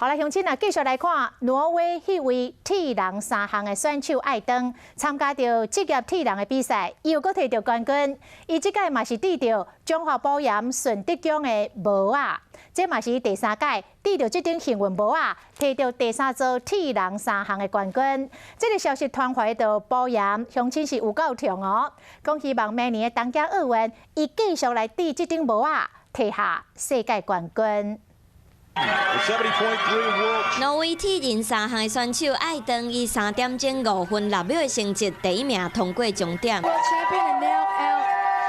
好來，鄉親啊，繼續來看挪威彼位鐵人三項的選手艾登參加著職業鐵人的比賽，又閣提著冠軍。伊這屆嘛是佇著中華保鹽順德獎的帽仔，這嘛是第三屆佇著這頂幸運帽仔，提著第三座鐵人三項的冠軍。這个消息傳回到寶岩，鄉親是有夠痛哦，講希望明年的東京奧運，伊繼續來佇這頂帽仔，提下世界冠軍。挪威鐵人三項的選手艾登以3點鐘5分6秒的成績，第一名通過終點。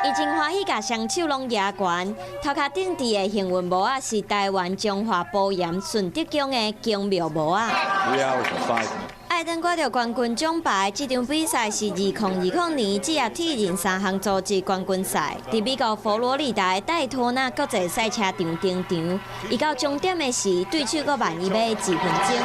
伊真歡喜，共雙手攏舉懸，頭殼頂戴的幸運帽仔是台灣中華保鹽順德宮的宮廟帽仔。艾登掛著冠軍獎牌，這場比賽是2020年職業鐵人三項組織冠軍賽，佇美國佛羅里達的戴托納國際賽車場登場。伊到終點的時，對手閣慢伊欲2分鐘。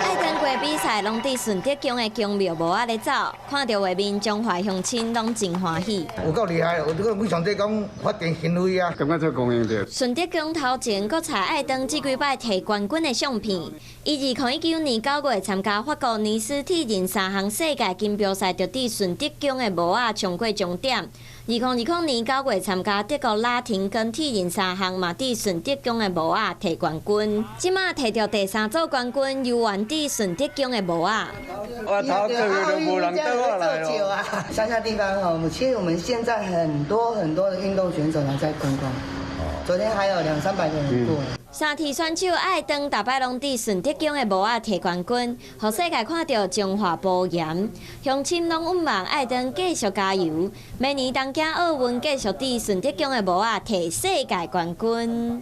艾登規比賽攏佇順德宮的宮廟帽仔咧走，看著畫面，彰化鄉親攏真歡喜。有夠厲害，我這個非常這講發展心虛啊，感覺足光榮著。順德宮頭前閣採艾登這幾擺提冠軍的相片。伊2019年9月參加法國尼斯鐵人三項世界錦標賽，就佇順德宮的帽仔衝過終點。2020年9月參加德國拉廷根鐵人三項，嘛佇順德宮的帽仔提冠軍。這馬提著第三座冠軍，猶原佇順德宮的帽仔。我頭個月都無人倒我來咯。鄉下地方吼，其實我們現在很多很多的運動選手來在觀光。昨天還有兩三百個人過。三鐵選手艾登，逐擺攏佇順德宮的帽仔提冠軍，予世界看著彰化寶岩，鄉親攏向望艾登繼續加油，明年東京奧運繼續佇順德宮的帽仔提世界冠軍。